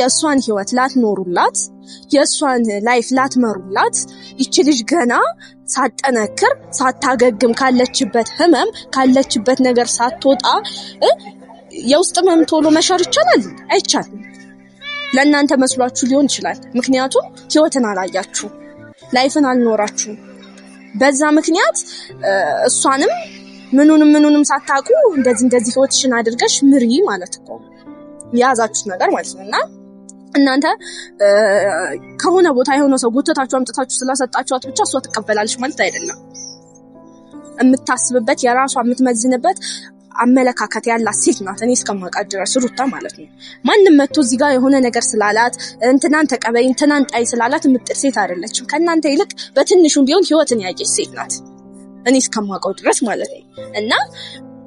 የእሷን ህይወት ላትኖሩላት፣ የእሷን life ላትመሩላት፣ ይቺ ልጅ ገና ሳትጠነክር ሳታገግም ካለችበት ህመም ካለችበት ነገር ሳትወጣ የውስጥ ህመም ቶሎ መሻር ይቻላል? አይቻልም። ለእናንተ መስሏችሁ ሊሆን ይችላል። ምክንያቱም ህይወትን አላያችሁ፣ life ን አልኖራችሁም። በዛ ምክንያት እሷንም ምኑንም ምኑንም ሳታውቁ እንደዚህ እንደዚህ ህይወትሽን አድርገሽ ምሪ ማለት እኮ የያዛችሁት ነገር ማለት ነው። እና እናንተ ከሆነ ቦታ የሆነ ሰው ጎተታችሁ አምጥታችሁ ስላሰጣችኋት ብቻ እሷ ትቀበላለች ማለት አይደለም። የምታስብበት የራሷ የምትመዝንበት አመለካከት ያላት ሴት ናት። እኔ እስከማውቃት ድረስ ሩታ ማለት ነው። ማንም መጥቶ እዚህ ጋር የሆነ ነገር ስላላት እንትናን ተቀበይ እንትናን ጣይ ስላላት የምጥል ሴት አይደለችም። ከእናንተ ይልቅ በትንሹም ቢሆን ህይወትን ያየች ሴት ናት። እኔ እስከማውቀው ድረስ ማለት ነው። እና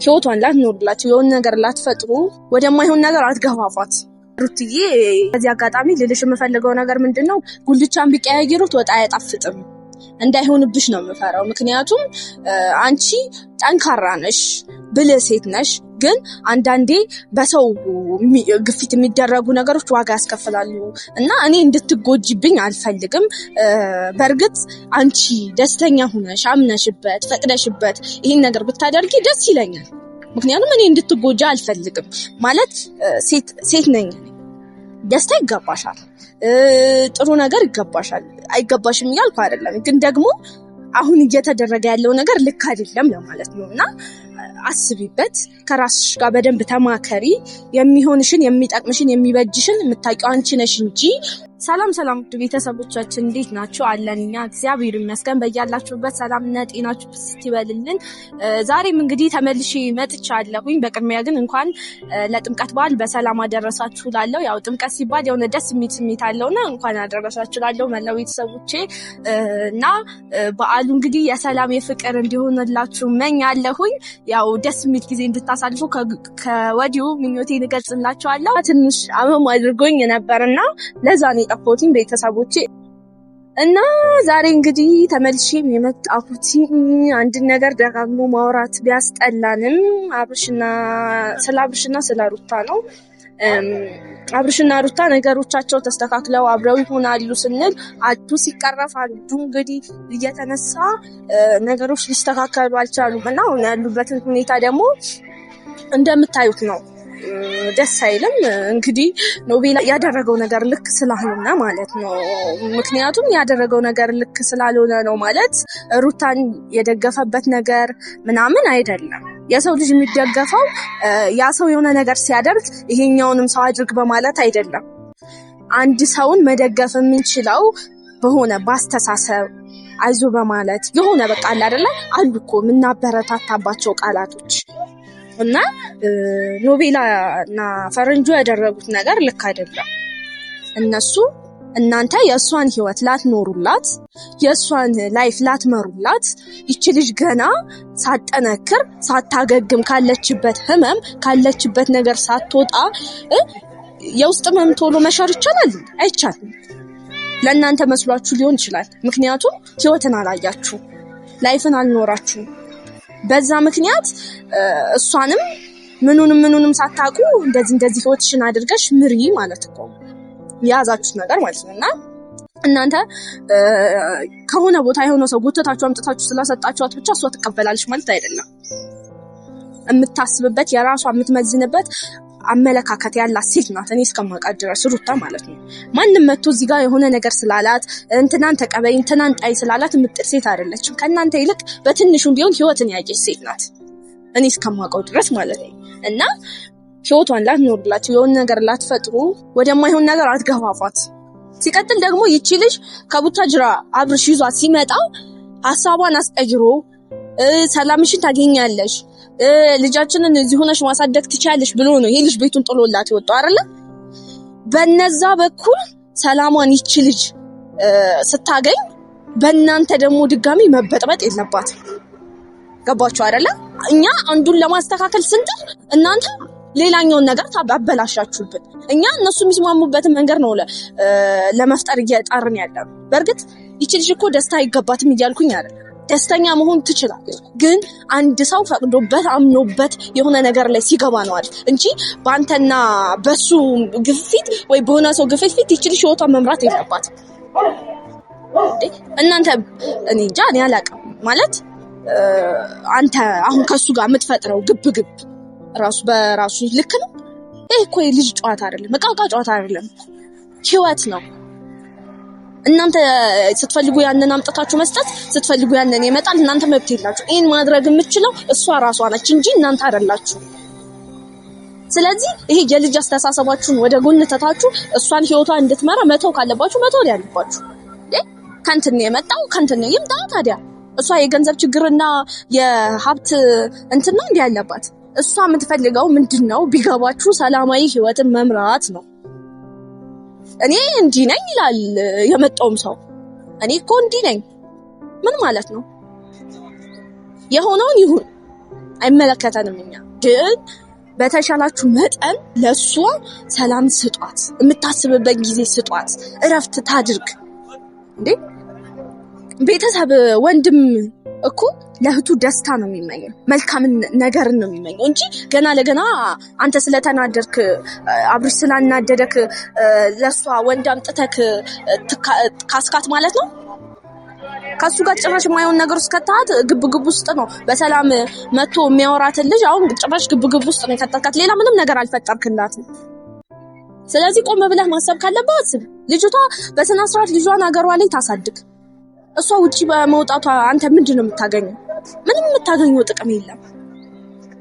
ህይወቷን ላትኖርላት የሆነ ነገር ላትፈጥሩ ወደማይሆን ነገር አትገፋፏት። ሩትዬ በዚህ አጋጣሚ ልልሽ የምፈልገው ነገር ምንድን ነው፣ ጉልቻን ቢቀያይሩት ወጥ አያጣፍጥም እንዳይሆንብሽ ነው የምፈራው። ምክንያቱም አንቺ ጠንካራ ነሽ፣ ብልህ ሴት ነሽ። ግን አንዳንዴ በሰው ግፊት የሚደረጉ ነገሮች ዋጋ ያስከፍላሉ እና እኔ እንድትጎጂብኝ አልፈልግም። በእርግጥ አንቺ ደስተኛ ሁነሽ አምነሽበት ፈቅደሽበት ይህን ነገር ብታደርጊ ደስ ይለኛል። ምክንያቱም እኔ እንድትጎጂ አልፈልግም። ማለት ሴት ነኝ፣ ደስታ ይገባሻል፣ ጥሩ ነገር ይገባሻል። አይገባሽም እያልኩ አይደለም፣ ግን ደግሞ አሁን እየተደረገ ያለው ነገር ልክ አይደለም ለማለት ነው። እና አስቢበት፣ ከራስሽ ጋር በደንብ ተማከሪ። የሚሆንሽን የሚጠቅምሽን የሚበጅሽን የምታውቂው አንቺ ነሽ እንጂ። ሰላም ሰላም፣ ውድ ቤተሰቦቻችን እንዴት ናችሁ? አለን እኛ እግዚአብሔር ይመስገን። በያላችሁበት ሰላምና ጤናችሁ ብዝት ይበልልን። ዛሬም እንግዲህ ተመልሼ መጥቻለሁኝ። በቅድሚያ ግን እንኳን ለጥምቀት በዓል በሰላም አደረሳችሁ ላለው፣ ያው ጥምቀት ሲባል የሆነ ደስ የሚል ስሜት አለውና እንኳን አደረሳችሁ ላለው መላው ቤተሰቦቼ እና በዓሉ እንግዲህ የሰላም የፍቅር እንዲሆንላችሁ እመኛለሁኝ። ያው ደስ የሚል ጊዜ እንድታሳልፉ ከወዲሁ ምኞቴን እገልጽላችኋለሁ። ትንሽ አመም አድርጎኝ ነበርና ለዛ ነው የጠፋሁትኝ ቤተሰቦቼ። እና ዛሬ እንግዲህ ተመልሼ የመጣሁት አንድን ነገር ደጋግሞ ማውራት ቢያስጠላንም አብርሽና ስለ አብርሽና ስለ ሩታ ነው። አብርሽና ሩታ ነገሮቻቸው ተስተካክለው አብረው ይሆናሉ ስንል አንዱ ሲቀረፍ አንዱ እንግዲህ እየተነሳ ነገሮች ሊስተካከሉ አልቻሉም እና አሁን ያሉበትን ሁኔታ ደግሞ እንደምታዩት ነው። ደስ አይልም። እንግዲህ ኖቤል ያደረገው ነገር ልክ ስላልሆነ ማለት ነው። ምክንያቱም ያደረገው ነገር ልክ ስላልሆነ ነው ማለት ሩታን የደገፈበት ነገር ምናምን አይደለም። የሰው ልጅ የሚደገፈው ያ ሰው የሆነ ነገር ሲያደርግ ይሄኛውንም ሰው አድርግ በማለት አይደለም። አንድ ሰውን መደገፍ የምንችለው በሆነ በአስተሳሰብ አይዞ በማለት የሆነ በቃ አለ አይደለ አሉ እኮ የምናበረታታባቸው ቃላቶች እና ኖቤላ እና ፈረንጁ ያደረጉት ነገር ልክ አይደለም። እነሱ እናንተ የእሷን ህይወት ላትኖሩላት፣ የእሷን life ላትመሩላት፣ ይቺ ልጅ ገና ሳትጠነክር ሳታገግም ካለችበት ህመም ካለችበት ነገር ሳትወጣ የውስጥ ህመም ቶሎ መሻር ይቻላል? አይቻልም። ለእናንተ መስሏችሁ ሊሆን ይችላል። ምክንያቱም ህይወትን አላያችሁ፣ life ን አልኖራችሁም። በዛ ምክንያት እሷንም ምኑንም ምኑንም ሳታውቁ እንደዚህ እንደዚህ ህይወትሽን አድርገሽ ምሪ ማለት እኮ የያዛችሁት ነገር ማለት ነው። እና እናንተ ከሆነ ቦታ የሆነ ሰው ጎተታችሁ አምጥታችሁ ስላሰጣችኋት ብቻ እሷ ትቀበላለች ማለት አይደለም። የምታስብበት የራሷ የምትመዝንበት አመለካከት ያላት ሴት ናት። እኔ እስከማውቃት ድረስ ሩታ ማለት ነው። ማንም መጥቶ እዚህ ጋር የሆነ ነገር ስላላት እንትናን ተቀበይ እንትናን ጣይ ስላላት የምጥል ሴት አይደለችም። ከእናንተ ይልቅ በትንሹም ቢሆን ህይወትን ያየች ሴት ናት። እኔ እስከማውቀው ድረስ ማለት ነው። እና ህይወቷን ላትኖርላት የሆነ ነገር ላትፈጥሩ ወደማይሆን ነገር አትገፋፏት። ሲቀጥል ደግሞ ይቺ ልጅ ከቡታጅራ አብርሽ ይዟት ሲመጣ ሀሳቧን አስቀይሮ ሰላምሽን ታገኛለሽ፣ ልጃችንን እዚህ ሆነሽ ማሳደግ ትችያለሽ ብሎ ነው ይሄ ልጅ ቤቱን ጥሎላት የወጣው አይደለ? በነዛ በኩል ሰላሟን ይቺ ልጅ ስታገኝ በእናንተ ደግሞ ድጋሚ መበጥበጥ የለባትም። ገባችሁ አይደለ? እኛ አንዱን ለማስተካከል ስንጥር እናንተ ሌላኛውን ነገር አበላሻችሁብን። እኛ እነሱ የሚስማሙበትን መንገድ ነው ለመፍጠር እየጣርን ያለ ነው። በእርግጥ ይቺ ልጅ እኮ ደስታ አይገባትም እያልኩኝ አይደለም። ደስተኛ መሆን ትችላለች። ግን አንድ ሰው ፈቅዶበት አምኖበት የሆነ ነገር ላይ ሲገባ ነው አይደል እንጂ በአንተና በሱ ግፊት ወይ በሆነ ሰው ግፊት ፊት ይችል ህይወቷን መምራት የለባትም። እናንተ እኔ እንጃ፣ እኔ አላውቅም። ማለት አንተ አሁን ከሱ ጋር የምትፈጥረው ግብ ግብ ራሱ በራሱ ልክ ነው። ይህ እኮ የልጅ ጨዋታ አይደለም፣ እቃ እቃ ጨዋታ አይደለም፣ ህይወት ነው። እናንተ ስትፈልጉ ያንን አምጥታችሁ መስጠት፣ ስትፈልጉ ያንን ይመጣል። እናንተ መብት የላችሁ። ይህን ማድረግ የምትችለው እሷ ራሷ ነች እንጂ እናንተ አይደላችሁ። ስለዚህ ይሄ የልጅ አስተሳሰባችሁን ወደ ጎን ተታችሁ እሷን ህይወቷን እንድትመራ መተው ካለባችሁ መተው ነው ያለባችሁ። ከእንትን ነው የመጣው፣ ከእንትን ነው ይምጣ። ታዲያ እሷ የገንዘብ ችግርና የሀብት እንትን ነው እንዲህ ያለባት። እሷ የምትፈልገው ምንድን ነው ቢገባችሁ፣ ሰላማዊ ህይወትን መምራት ነው። እኔ እንዲህ ነኝ ይላል የመጣውም ሰው። እኔ እኮ እንዲህ ነኝ ምን ማለት ነው? የሆነውን ይሁን፣ አይመለከተንም። እኛ ግን በተሻላችሁ መጠን ለእሷ ሰላም ስጧት፣ የምታስብበት ጊዜ ስጧት፣ እረፍት ታድርግ። እንዴ ቤተሰብ ወንድም እኮ ለእህቱ ደስታ ነው የሚመኘው፣ መልካም ነገርን ነው የሚመኘው እንጂ ገና ለገና አንተ ስለተናደድክ፣ አብርሽ ስላናደደክ ለእሷ ወንድ አምጥተክ ካስካት ማለት ነው። ከሱ ጋር ጭራሽ የማይሆን ነገር ውስጥ ከተሃት ግብግብ ውስጥ ነው። በሰላም መጥቶ የሚያወራትን ልጅ አሁን ጭራሽ ግብግብ ውስጥ ነው የከተትካት። ሌላ ምንም ነገር አልፈጠርክላትም። ስለዚህ ቆም ብለህ ማሰብ ካለብህ አስብ። ልጅቷ በስነ ስርዓት ልጇን ሀገሯ ላይ ታሳድግ። እሷ ውጪ በመውጣቷ አንተ ምንድን ነው የምታገኘው? ምንም የምታገኘው ጥቅም የለም።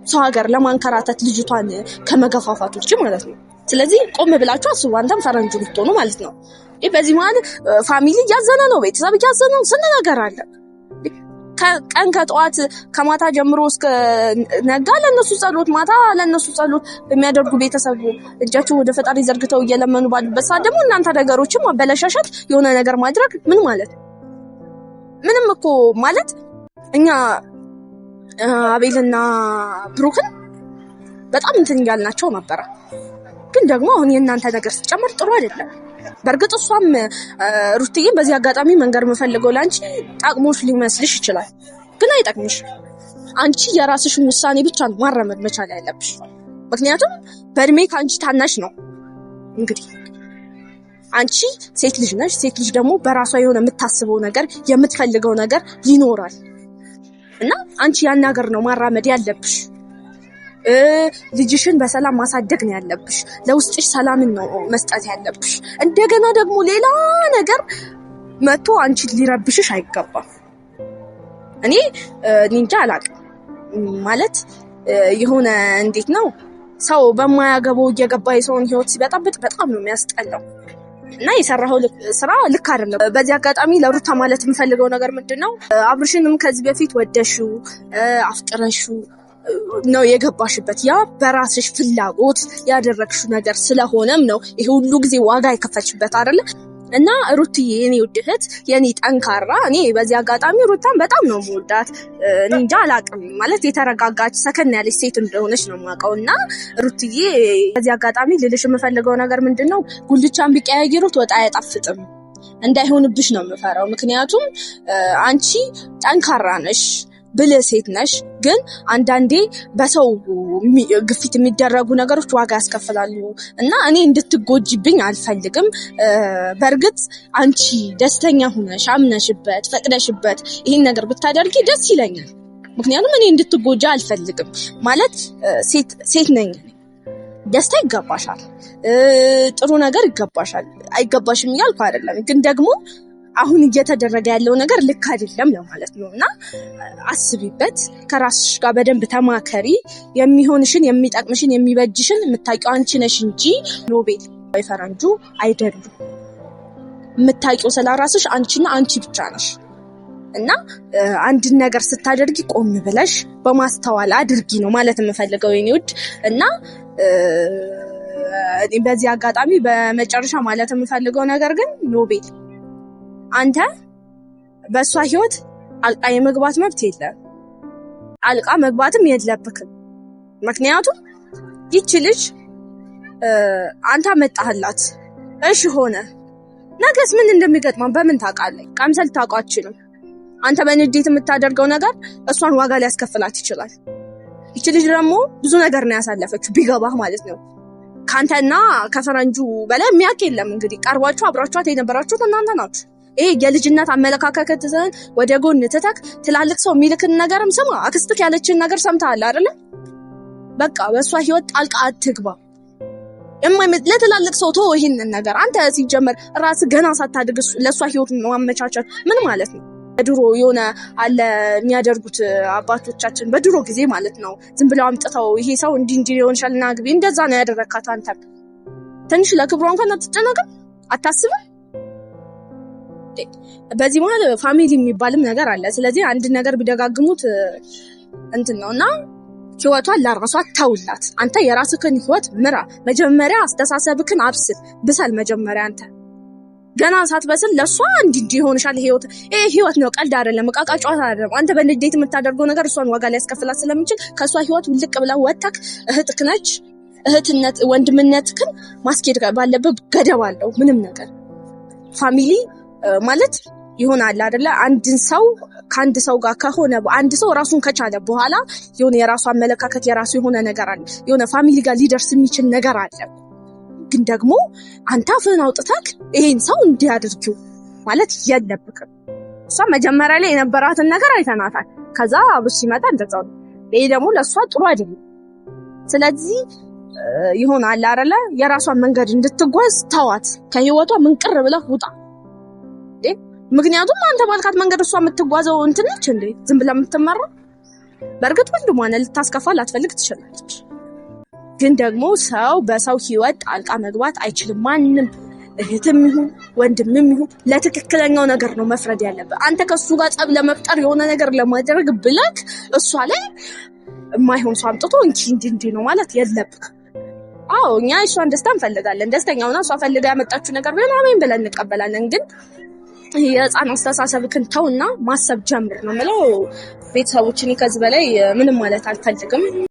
ሰው ሀገር ለማንከራተት ልጅቷን ከመገፋፋት ውጭ ማለት ነው። ስለዚህ ቆም ብላችሁ አስቡ። አንተም ፈረንጁ ብትሆኑ ማለት ነው። ይህ በዚህ መሀል family እያዘነ ነው፣ ቤተሰብ እያዘነ ነው። ስንት ነገር አለ። ቀን ከጠዋት ከማታ ጀምሮ እስከ ነጋ ለእነሱ ጸሎት፣ ማታ ለእነሱ ጸሎት የሚያደርጉ ቤተሰብ እጃቸው ወደ ፈጣሪ ዘርግተው እየለመኑ ባሉበት ሰዓት ደግሞ እናንተ ነገሮችን ማበለሻሸት፣ የሆነ ነገር ማድረግ ምን ማለት ነው? ምንም እኮ ማለት እኛ አቤልና ብሩክን በጣም እንትን እያልናቸው ነበረ። ግን ደግሞ አሁን የእናንተ ነገር ሲጨመር ጥሩ አይደለም። በእርግጥ እሷም ሩትዬም በዚህ አጋጣሚ መንገር የምፈልገው ለአንቺ ጠቅሞሽ ሊመስልሽ ይችላል፣ ግን አይጠቅምሽ። አንቺ የራስሽን ውሳኔ ብቻ ነው ማራመድ መቻል ያለብሽ። ምክንያቱም በእድሜ ከአንቺ ታናሽ ነው። እንግዲህ አንቺ ሴት ልጅ ነሽ። ሴት ልጅ ደግሞ በራሷ የሆነ የምታስበው ነገር የምትፈልገው ነገር ይኖራል እና አንቺ ያን ነገር ነው ማራመድ ያለብሽ። ልጅሽን በሰላም ማሳደግ ነው ያለብሽ። ለውስጥሽ ሰላምን ነው መስጠት ያለብሽ። እንደገና ደግሞ ሌላ ነገር መጥቶ አንቺን ሊረብሽሽ አይገባም። እኔ እንጃ አላቅም ማለት የሆነ እንዴት ነው ሰው በማያገባው እየገባ የሰውን ሕይወት ሲበጣብጥ በጣም ነው የሚያስጠላው። እና የሰራኸው ስራ ልክ አይደለም። በዚህ አጋጣሚ ለሩታ ማለት የምፈልገው ነገር ምንድን ነው፣ አብርሽንም ከዚህ በፊት ወደሽው አፍቅረሽው ነው የገባሽበት። ያ በራስሽ ፍላጎት ያደረግሽው ነገር ስለሆነም ነው ይሄ ሁሉ ጊዜ ዋጋ የከፈልሽበት አይደለ? እና ሩትዬ የኔ ውድ እህት፣ የኔ ጠንካራ፣ እኔ በዚህ አጋጣሚ ሩታን በጣም ነው የምወዳት። እንጃ አላቅም ማለት የተረጋጋች ሰከን ያለች ሴት እንደሆነች ነው የማውቀው። እና ሩትዬ በዚህ አጋጣሚ ልልሽ የምፈልገው ነገር ምንድን ነው፣ ጉልቻን ቢቀያይሩት ወጥ አያጣፍጥም እንዳይሆንብሽ ነው የምፈራው። ምክንያቱም አንቺ ጠንካራ ነሽ፣ ብልህ ሴት ነሽ። ግን አንዳንዴ በሰው ግፊት የሚደረጉ ነገሮች ዋጋ ያስከፍላሉ እና እኔ እንድትጎጂብኝ አልፈልግም። በእርግጥ አንቺ ደስተኛ ሁነሽ አምነሽበት ፈቅደሽበት ይህን ነገር ብታደርጊ ደስ ይለኛል። ምክንያቱም እኔ እንድትጎጂ አልፈልግም። ማለት ሴት ነኝ፣ ደስታ ይገባሻል፣ ጥሩ ነገር ይገባሻል። አይገባሽም እያልኩ አይደለም፣ ግን ደግሞ አሁን እየተደረገ ያለው ነገር ልክ አይደለም ለማለት ነው። እና አስቢበት፣ ከራስሽ ጋር በደንብ ተማከሪ። የሚሆንሽን፣ የሚጠቅምሽን፣ የሚበጅሽን የምታውቂው አንቺ ነሽ እንጂ ኖቤል ወይ ፈረንጁ አይደሉም። የምታውቂው ስለ ራስሽ አንቺና አንቺ ብቻ ነሽ። እና አንድን ነገር ስታደርጊ ቆም ብለሽ በማስተዋል አድርጊ ነው ማለት የምፈልገው የኔ ውድ። እና በዚህ አጋጣሚ በመጨረሻ ማለት የምፈልገው ነገር ግን ኖቤል አንተ በእሷ ህይወት አልቃ የመግባት መብት የለም፣ አልቃ መግባትም የለብክም። ምክንያቱም ይቺ ልጅ አንተ መጣህላት፣ እሺ ሆነ፣ ነገስ ምን እንደሚገጥማት በምን ታውቃለህ? ቀምሰህ ልታውቀው አትችልም። አንተ በንዴት የምታደርገው ነገር እሷን ዋጋ ሊያስከፍላት ይችላል። ይቺ ልጅ ደግሞ ብዙ ነገር ነው ያሳለፈችው፣ ቢገባህ ማለት ነው። ከአንተና ከፈረንጁ በላይ የሚያውቅ የለም። እንግዲህ ቀርቧችሁ አብራችኋት የነበራችሁት እናንተ ናችሁ። ይሄ የልጅነት አመለካከትህን ወደ ጎን ትተክ ትላልቅ ሰው የሚልክን ነገርም ስማ። አክስትክ ያለችን ነገር ሰምተሃል አይደለ? በቃ በእሷ ህይወት ጣልቃ አትግባ። ለትላልቅ ሰው ተወው ይሄንን ነገር። አንተ ሲጀመር ራስህ ገና ሳታድግ ለእሷ ህይወት ማመቻቸት ምን ማለት ነው? በድሮ የሆነ አለ የሚያደርጉት አባቶቻችን በድሮ ጊዜ ማለት ነው። ዝም ብለው አምጥተው ይሄ ሰው እንዲህ እንዲህ ሊሆን ይችላል እና ግቢ፣ እንደዛ ነው ያደረካት። አንተ ትንሽ ለክብሯ እንኳን አትጨነቅም? አታስብም? በዚህ መሀል family የሚባልም ነገር አለ። ስለዚህ አንድ ነገር ቢደጋግሙት እንትን ነው እና ህይወቷን ለራሷ ተውላት። አንተ የራስህን ህይወት ምራ። መጀመሪያ አስተሳሰብክን አብስል፣ ብሰል። መጀመሪያ አንተ ገና ሳትበስል ለእሷ እንዲህ እንዲህ ይሆንሻል። ህይወት ይሄ ህይወት ነው፣ ቀልድ አይደለም፣ ዕቃ ዕቃ ጨዋታ አይደለም። አንተ በንዴት የምታደርገው ነገር እሷን ዋጋ ሊያስከፍላት ስለሚችል ከእሷ ህይወት ውልቅ ብለህ ወጥተህ እህትክ ነች። እህትነት ወንድምነትክን ማስኬድ ባለብህ ገደብ አለው። ምንም ነገር family ማለት ይሆናል አይደለ? አንድን ሰው ከአንድ ሰው ጋር ከሆነ አንድ ሰው ራሱን ከቻለ በኋላ የሆነ የራሱ አመለካከት የራሱ የሆነ ነገር አለ። የሆነ family ጋር ሊደርስ የሚችል ነገር አለ። ግን ደግሞ አንተ አፍህን አውጥተህ ይሄን ሰው እንዲያደርጊው ማለት የለብክም። እሷ መጀመሪያ ላይ የነበራትን ነገር አይተናታል። ከዛ አብርሽ ሲመጣ እንደዛው ነው። ይሄ ደግሞ ለእሷ ጥሩ አይደለም። ስለዚህ ይሆናል አይደለ? የራሷን መንገድ እንድትጓዝ ተዋት። ከህይወቷ ምንቅር ብለህ ውጣ። ምክንያቱም አንተ ባልካት መንገድ እሷ የምትጓዘው እንትን ነች እንዴ? ዝም ብላ የምትመራው። በእርግጥ ወንድሟ ነህ፣ ልታስከፋ ላትፈልግ ትችላለች። ግን ደግሞ ሰው በሰው ህይወት ጣልቃ መግባት አይችልም። ማንም እህትም ይሁን ወንድምም ይሁን ለትክክለኛው ነገር ነው መፍረድ ያለብህ። አንተ ከእሱ ጋር ጸብ ለመፍጠር የሆነ ነገር ለማድረግ ብለህ እሷ ላይ የማይሆን ሰው አምጥቶ እንኪ እንዲህ እንዲህ ነው ማለት የለብህ። አዎ እኛ የእሷን ደስታ እንፈልጋለን። ደስተኛ ሆና እሷ ፈልጋ ያመጣችው ነገር ቢሆን አሜን ብለን እንቀበላለን። ግን የህፃን አስተሳሰብክን ተውና ማሰብ ጀምር ነው የምለው። ቤተሰቦችን ከዚህ በላይ ምንም ማለት አልፈልግም።